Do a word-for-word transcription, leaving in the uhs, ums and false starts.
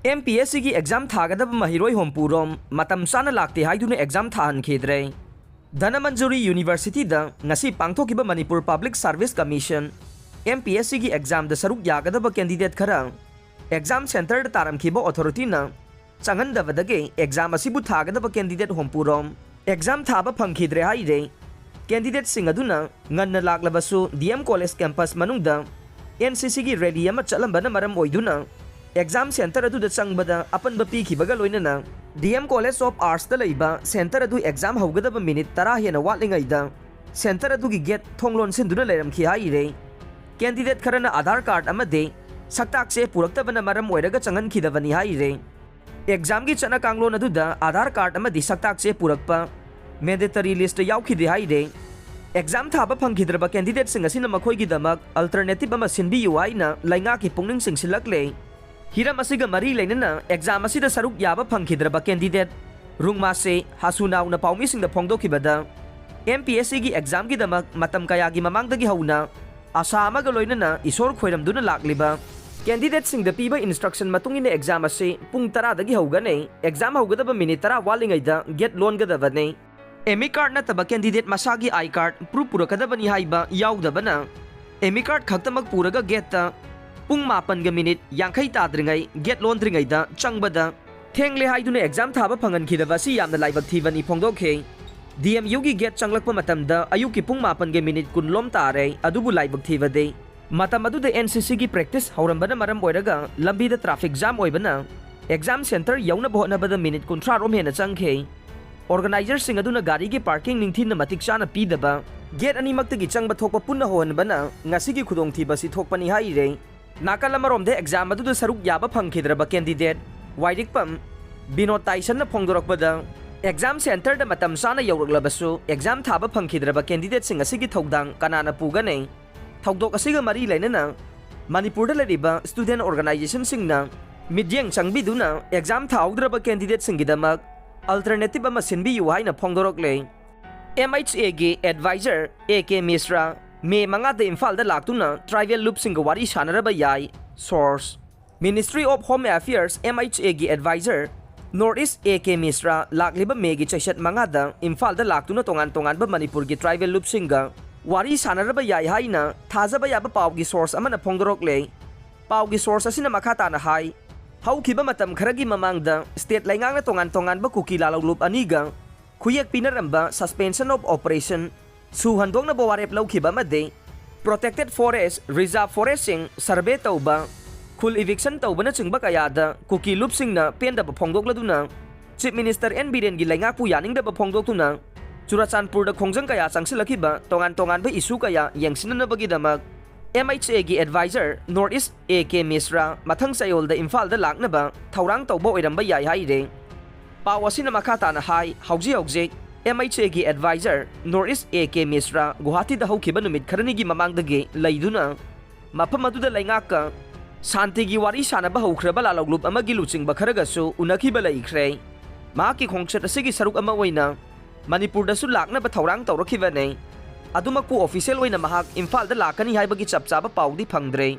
M P S ꯁꯤꯒꯤ exam ꯊꯥꯒꯗꯕ ꯃꯍꯩꯔꯣꯏ ꯍꯣꯝꯄꯨꯔꯣꯝ ꯃꯇꯝ ꯆꯥꯅ ꯂꯥꯛꯇꯦ ꯍꯥꯏꯗꯨꯅ ꯑꯦꯛꯖꯥꯝ ꯊꯥꯍꯟꯈꯤꯗ꯭ꯔꯦ꯫ ꯙꯅꯃꯟꯖꯨꯔꯤ ꯌꯨꯅꯤꯚꯔꯁꯤꯇꯤꯗ ꯉꯁꯤ ꯄꯥꯡꯊꯣꯛꯈꯤꯕ Manipur public service commission, M P S ꯁꯤꯒꯤ ꯑꯦꯛꯖꯥꯝꯗ ꯁꯔꯨꯛ ꯌꯥꯒꯗꯕ ꯀꯦꯟꯗꯤꯗꯦꯠ ꯈꯔ ꯑꯦꯛꯖꯥꯝ ꯁꯦꯟꯇꯔꯗ ꯇꯥꯔꯝꯈꯤꯕ ꯑꯣꯊꯣꯔꯤꯇꯤꯅ ꯆꯪꯍꯟꯗꯕꯗꯒꯤ ꯑꯦꯛꯖꯥꯝ ꯑꯁꯤꯕꯨ ꯊꯥꯒꯗꯕ ꯀꯦꯟꯗꯤꯗꯦꯠ ꯍꯣꯝꯄꯨꯔꯣꯝ ꯑꯦꯛꯖꯥꯝ ꯊꯥꯕ ꯐꯪꯈꯤꯗ꯭ꯔꯦ ꯍꯥꯏꯔꯦ꯫ ꯀꯦꯟꯗꯤꯗꯦꯠꯁꯤꯡ ꯑꯗꯨꯅ ꯉꯟꯅ ꯂꯥꯛꯂꯕꯁꯨ ꯗꯤ ꯑꯦꯝ ꯀꯣꯂꯦꯖ ꯀꯦꯝꯄꯁ ꯃꯅꯨꯡꯗ ꯑꯦꯟ ꯁꯤ ꯁꯤꯒꯤ ꯔꯦꯂꯤ ꯑꯃ ꯆꯠꯂꯝꯕꯅ ꯃꯔꯝ ꯑꯣꯏꯗꯨꯅ ꯑꯦꯛꯖꯥꯝ ꯁꯦꯟꯇꯔ ꯑꯗꯨꯗ ꯆꯪꯕꯗ ꯑꯄꯟꯕ ꯄꯤꯈꯤꯕꯒ ꯂꯣꯏꯅꯅ ꯗꯤ ꯑꯦꯝ ꯀꯣꯂꯦꯖ ꯑꯣꯐ ꯑꯥꯔꯠꯁꯇ ꯂꯩꯕ ꯁꯦꯟꯇꯔ ꯑꯗꯨ ꯑꯦꯛꯖꯥꯝ ꯍꯧꯒꯗꯕ ꯃꯤꯅꯤꯠ ꯇꯔꯥ ꯍꯦꯟꯅ ꯋꯥꯠꯂꯤꯉꯩꯗ ꯁꯦꯟꯇꯔ ꯑꯗꯨꯒꯤ ꯒꯦꯠ ꯊꯣꯡ ꯂꯣꯟꯁꯤꯟꯗꯨꯅ ꯂꯩꯔꯝꯈꯤ ꯍꯥꯏꯔꯦ꯫ ꯀꯦꯟꯗꯤꯗꯦꯠ ꯈꯔꯅ ꯑꯥꯙꯥꯔ ꯀꯥꯔꯗ ꯑꯃꯗꯤ ꯁꯛꯇꯥꯛ ꯆꯦ ꯄꯨꯔꯛꯇꯕꯅ ꯃꯔꯝ ꯑꯣꯏꯔꯒ ꯆꯪꯍꯟꯈꯤꯗꯕꯅꯤ ꯍꯥꯏꯔꯦ꯫ ꯑꯦꯛꯖꯥꯝꯒꯤ ꯆꯠꯅ ꯀꯥꯡꯂꯣꯟ ꯑꯗꯨꯗ ꯑꯥꯙꯥꯔ ꯀꯥꯔꯗ ꯑꯃꯗꯤ ꯁꯛꯇꯥꯛ ꯆꯦ ꯄꯨꯔꯛꯄ ꯃꯦꯟꯗꯦꯇꯔꯤ ꯂꯤꯁꯇ ꯌꯥꯎꯈꯤꯗꯦ ꯍꯥꯏꯔꯦ꯫ ꯑꯦꯛꯖꯥꯝ ꯊꯥꯕ ꯐꯪꯈꯤꯗ꯭ꯔꯕ ꯀꯦꯟꯗꯤꯗꯦꯠꯁꯤꯡ ꯑꯁꯤꯅ ꯃꯈꯣꯏꯒꯤꯗꯃꯛ ꯑꯜꯇꯔꯅꯦꯇꯤꯕ ꯑꯃ ꯁꯤꯟꯕꯤꯌꯨ ꯍꯥꯏꯅ ꯂꯩꯉꯥꯛꯀꯤ ꯄꯨꯛꯅꯤꯡ ꯆꯤꯡꯁꯤꯜꯂꯛꯂꯦ꯫ ꯍꯤꯔꯝ ꯑꯁꯤꯒ ꯃꯔꯤ ꯂꯩꯅꯅ ꯑꯦꯛꯖꯥꯝ ꯑꯁꯤꯗ ꯁꯔꯨꯛ ꯌꯥꯕ ꯐꯪꯈꯤꯗ꯭ꯔꯕ ꯀꯦꯟꯗꯤꯗꯦꯠ ꯔꯨꯡꯃꯥꯁꯦ ꯍꯥꯁꯨꯅꯥꯎꯅ ꯄꯥꯎꯃꯤꯁꯤꯡꯗ ꯐꯣꯡꯗꯣꯛꯈꯤꯕꯗ, ꯑꯦꯝ ꯄꯤ ꯑꯦꯁ ꯁꯤꯒꯤ ꯑꯦꯛꯖꯥꯝꯒꯤꯗꯃꯛ ꯃꯇꯝ ꯀꯌꯥꯒꯤ ꯃꯃꯥꯡꯗꯒꯤ ꯍꯧꯅ ꯑꯁꯥ ꯑꯃꯒ ꯂꯣꯏꯅꯅ ꯏꯁꯣꯔ ꯈꯣꯏꯔꯝꯗꯨꯅ ꯂꯥꯛꯂꯤꯕ ꯀꯦꯟꯗꯤꯗꯦꯠꯁꯤꯡꯗ ꯄꯤꯕ ꯏꯟꯁꯇ꯭ꯔꯛꯁꯟ ꯃꯇꯨꯡ ꯏꯟꯅ ꯑꯦꯛꯖꯥꯝ ꯑꯁꯤ ꯄꯨꯡ ꯇꯔꯥꯗꯒꯤ ꯍꯧꯒꯅꯤ꯫ ꯑꯦꯛꯖꯥꯝ ꯍꯧꯒꯗꯕ ꯃꯤꯅꯤꯠ ꯇꯔꯥ ꯋꯥꯠꯂꯤꯉꯩꯗ ꯒꯦꯠ ꯂꯣꯟꯒꯗꯕꯅꯤ꯫ ꯑꯦꯃꯤ ꯀꯥꯔꯗ ꯅꯠꯇꯕ ꯀꯦꯟꯗꯤꯗꯦꯠ ꯃꯁꯥꯒꯤ ꯑꯥꯏ ꯀꯥꯔꯗ ꯄ꯭ꯔꯨꯐ ꯄꯨꯔꯛꯀꯗꯕꯅꯤ ꯍꯥꯏꯕ ꯌꯥꯎꯗꯕꯅ ꯑꯦꯃꯤ ꯀꯥꯔꯗ ꯈꯛꯇꯃꯛ ꯄꯨꯔꯒ ꯒꯦꯠꯇ ꯄꯨꯡ ꯃꯥꯄꯟꯒ ꯃꯤꯅꯤꯠ ꯌꯥꯡꯈꯩ ꯇꯥꯗ꯭ꯔꯤꯉꯩ ꯒꯦꯠ ꯂꯣꯟꯗ꯭ꯔꯤꯉꯩꯗ ꯆꯪꯕꯗ ꯊꯦꯡꯂꯦ ꯍꯥꯏꯗꯨꯅ ꯑꯦꯛꯖꯥꯝ ꯊꯥꯕ ꯐꯪꯍꯟꯈꯤꯗꯕ ꯑꯁꯤ ꯌꯥꯝꯅ ꯂꯥꯏꯕꯛ ꯊꯤꯕꯅꯤ ꯐꯣꯡꯗꯣꯛꯈꯤ꯫ ꯗꯤ ꯑꯦꯝ ꯌꯨꯒꯤ ꯒꯦꯠ ꯆꯪꯂꯛꯄ ꯃꯇꯝꯗ ꯑꯌꯨꯛꯀꯤ ꯄꯨꯡ ꯃꯥꯄꯟꯒ ꯃꯤꯅꯤꯠ ꯀꯨꯟ ꯂꯣꯝ ꯇꯥꯔꯦ, ꯑꯗꯨꯕꯨ ꯂꯥꯏꯕꯛ ꯊꯤꯕꯗꯤ ꯃꯇꯝ ꯑꯗꯨꯗ ꯑꯦꯟ ꯁꯤ ꯁꯤꯒꯤ ꯄ꯭ꯔꯦꯛꯇꯤꯁ ꯍꯧꯔꯝꯕꯅ ꯃꯔꯝ ꯑꯣꯏꯔꯒ ꯂꯝꯕꯤꯗ ꯇ꯭ꯔꯥꯐꯤꯛ ꯖꯥꯝ ꯑꯣꯏꯕꯅ ꯑꯦꯛꯖꯥꯝ ꯁꯦꯟꯇꯔ ꯌꯧꯅꯕ ꯍꯣꯠꯅꯕꯗ ꯃꯤꯅꯤꯠ ꯀꯨꯟꯊ꯭ꯔꯥ ꯔꯣꯝ ꯍꯦꯟꯅ ꯆꯪꯈꯤ꯫ ꯑꯣꯔꯒꯅꯥꯏꯖꯔꯁꯤꯡ ꯑꯗꯨꯅ ꯒꯥꯔꯤꯒꯤ ꯄꯥꯔꯀꯤꯡ ꯅꯤꯡꯊꯤꯅ ꯃꯇꯤꯛ ꯆꯥꯅ ꯄꯤꯗꯕ, ꯒꯦꯠ ꯑꯅꯤꯃꯛꯇꯒꯤ ꯆꯪꯕ ꯊꯣꯛꯄ ꯄꯨꯟꯅ ꯍꯣꯍꯟꯕꯅ ꯉꯁꯤꯒꯤ ꯈꯨꯗꯣꯡꯊꯤꯕ ꯑꯁꯤ ꯊꯣꯛꯄꯅꯤ ꯍꯥꯏꯔꯦ꯫ ꯅꯥꯀꯜ ꯑꯃꯔꯣꯝꯗ ꯑꯦꯛꯖꯥꯝ ꯑꯗꯨꯗ ꯁꯔꯨꯛ ꯌꯥꯕ ꯐꯪꯈꯤꯗ꯭ꯔꯕ ꯀꯦꯟꯗꯤꯗꯦꯠ ꯋꯥꯏꯔꯤꯛꯄꯝ ꯕꯤꯅꯣꯗ ꯇꯥꯏꯁꯟꯅ ꯐꯣꯡꯗꯣꯔꯛꯄꯗ, ꯑꯦꯛꯖꯥꯝ ꯁꯦꯟꯇꯔꯗ ꯃꯇꯝ ꯆꯥꯅ ꯌꯧꯔꯛꯂꯕꯁꯨ ꯑꯦꯛꯖꯥꯝ ꯊꯥꯕ ꯐꯪꯈꯤꯗ꯭ꯔꯕ ꯀꯦꯟꯗꯤꯗꯦꯠꯁꯤꯡ ꯑꯁꯤꯒꯤ ꯊꯧꯗꯥꯡ ꯀꯅꯥꯅ ꯄꯨꯒꯅꯤ? ꯊꯧꯗꯣꯛ ꯑꯁꯤꯒ ꯃꯔꯤ ꯂꯩꯅꯅ ꯃꯅꯤꯄꯨꯔꯗ ꯂꯩꯔꯤꯕ ꯁ꯭ꯇꯨꯗꯦꯟꯠ ꯑꯣꯔꯒꯅꯥꯏꯖꯦꯁꯟꯁꯤꯡꯅ ꯃꯤꯠꯌꯦꯡ ꯆꯪꯕꯤꯗꯨꯅ ꯑꯦꯛꯖꯥꯝ ꯊꯥꯍꯧꯗ꯭ꯔꯕ ꯀꯦꯟꯗꯤꯗꯦꯠꯁꯤꯡꯒꯤꯗꯃꯛ ꯑꯜꯇꯔꯅꯦꯇꯤꯕ ꯑꯃ ꯁꯤꯟꯕꯤꯌꯨ ꯍꯥꯏꯅ ꯐꯣꯡꯗꯣꯔꯛꯂꯦ꯫ ꯑꯦꯝ ꯑꯩꯆ ꯑꯦꯒꯤ ꯑꯦꯗꯚꯥꯏꯖꯔ ꯑꯦ ꯀꯦ ꯃꯤꯁ꯭ꯔꯥ ꯃꯦ ꯃꯉꯥꯗ ꯏꯝꯐꯥꯜꯗ ꯂꯥꯛꯇꯨꯅ ꯇ꯭ꯔꯥꯏꯕꯦꯜ ꯂꯨꯞꯁꯤꯡꯒ ꯋꯥꯔꯤ ꯁꯥꯟꯅꯔꯕ ꯌꯥꯏ꯫ Source. Ministry of Home Affairs, M H A ꯒꯤ advisor North East A K Mishra ꯂꯥꯛꯂꯤꯕ ꯃꯦꯒꯤ ꯆꯩꯆꯠ ꯃꯉꯥꯗ ꯏꯝꯐꯥꯜꯗ ꯂꯥꯛꯇꯨꯅ ꯇꯣꯉꯥꯟ ꯇꯣꯉꯥꯟꯕ ꯃꯅꯤꯄꯨꯔꯒꯤ tribal ꯂꯨꯞꯁꯤꯡꯒ ꯋꯥꯔꯤ ꯁꯥꯟꯅꯔꯕ ꯌꯥꯏ ꯍꯥꯏꯅ ꯊꯥꯖꯕ ꯌꯥꯕ ꯄꯥꯎꯒꯤ source ꯑꯃꯅ ꯐꯣꯡꯗꯣꯔꯛꯂꯦ꯫ ꯄꯥꯎꯒꯤ source ꯑꯁꯤꯅ ꯃꯈꯥ ꯇꯥꯅ ꯍꯥꯏ, ꯍꯧꯈꯤꯕ ꯃꯇꯝ ꯈꯔꯒꯤ ꯃꯃꯥꯡꯗ state ꯂꯩꯉꯥꯛꯅ ꯇꯣꯉꯥꯟ ꯇꯣꯉꯥꯟꯕ ꯀꯨꯀꯤ ꯂꯥꯂꯣꯡꯂꯨꯞ ꯑꯅꯤꯒ ꯈꯨꯌꯦꯛ ꯄꯤꯅꯔꯝꯕ suspension of operation ꯁꯨ ꯍꯟꯗꯣꯛꯅꯕ ꯋꯥꯔꯦꯞ ꯂꯧꯈꯤꯕ ꯑꯃꯗꯤ protected forest, reserve forestꯁꯤꯡ survey ꯇꯧꯕ, ꯈꯨꯜ eviction ꯇꯧꯕꯅꯆꯤꯡꯕ ꯀꯌꯥꯗ ꯀꯨꯀꯤ ꯂꯨꯞꯁꯤꯡꯅ ꯄꯦꯟꯗꯕ ꯐꯣꯡꯗꯣꯛꯂꯗꯨꯅ Chief Minister N ꯕꯤꯔꯦꯟꯒꯤ ꯂꯩꯉꯥꯛꯄꯨ ꯌꯥꯅꯤꯡꯗꯕ ꯐꯣꯡꯗꯣꯛꯇꯨꯅ ꯆꯨꯔꯆꯥꯟꯄꯨꯔꯗ ꯈꯣꯡꯖꯪ ꯀꯌꯥ ꯆꯪꯁꯤꯜꯂꯛꯈꯤꯕ ꯇꯣꯉꯥꯟ ꯇꯣꯉꯥꯟꯕ issue ꯀꯌꯥ ꯌꯦꯡꯁꯤꯟꯅꯅꯕꯒꯤꯗꯃꯛ M H A ꯒꯤ advisor North East A K Mishra ꯃꯊꯪ ꯆꯌꯣꯜꯗ ꯏꯝꯐꯥꯜꯗ ꯂꯥꯛꯅꯕ ꯊꯧꯔꯥꯡ ꯇꯧꯕ ꯑꯣꯏꯔꯝꯕ ꯌꯥꯏ ꯍꯥꯏꯔꯦ꯫ ꯄꯥꯎ ꯑꯁꯤꯅ ꯃꯈꯥ ꯇꯥꯅ ꯍꯥꯏ, ꯍꯧꯖꯤꯛ ꯍꯧꯖꯤꯛ M H A ꯒꯤ advisor North East A K Mishra ꯒꯨꯋꯥꯍꯥꯇꯤꯗ ꯍꯧꯈꯤꯕ ꯅꯨꯃꯤꯠ ꯈꯔꯅꯤꯒꯤ ꯃꯃꯥꯡꯗꯒꯤ ꯂꯩꯗꯨꯅ ꯃꯐꯝ ꯑꯗꯨꯗ ꯂꯩꯉꯥꯛꯀ ꯁꯥꯟꯇꯤꯒꯤ ꯋꯥꯔꯤ ꯁꯥꯟꯅꯕ ꯍꯧꯈ꯭ꯔꯕ ꯂꯥꯂꯣꯡꯂꯨꯞ ꯑꯃꯒꯤ ꯂꯨꯆꯤꯡꯕ ꯈꯔꯒꯁꯨ ꯎꯅꯈꯤꯕ ꯂꯩꯈ꯭ꯔꯦ꯫ ꯃꯍꯥꯛꯀꯤ ꯈꯣꯡꯆꯠ ꯑꯁꯤꯒꯤ ꯁꯔꯨꯛ ꯑꯃ ꯑꯣꯏꯅ ꯃꯅꯤꯄꯨꯔꯗꯁꯨ ꯂꯥꯛꯅꯕ ꯊꯧꯔꯥꯡ ꯇꯧꯔꯛꯈꯤꯕꯅꯤ꯫ ꯑꯗꯨꯃꯛꯄꯨ official ꯑꯣꯏꯅ ꯃꯍꯥꯛ ꯏꯝꯐꯥꯜꯗ ꯂꯥꯛꯀꯅꯤ ꯍꯥꯏꯕꯒꯤ ꯆꯞ ꯆꯥꯕ ꯄꯥꯎꯗꯤ ꯐꯪꯗ꯭ꯔꯦ꯫